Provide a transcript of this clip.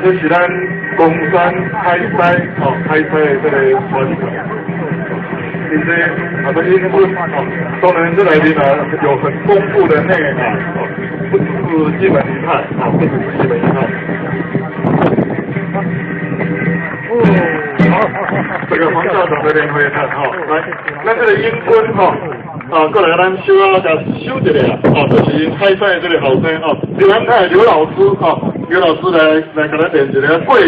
這是咱岡山海獅吼，海獅的這個傳承。這些啊，這英軍哦，當然這內面啊有很豐富的內涵哦，不只是一門一派啊，不只是一門一派。哦，好，這個黃校長的連環拳吼，來，咱這個英軍吼，啊，過來咱小可共收一下，哦，這是海獅的這個後生哦，劉安泰劉老師吼，劉老師來來共咱練一個過程。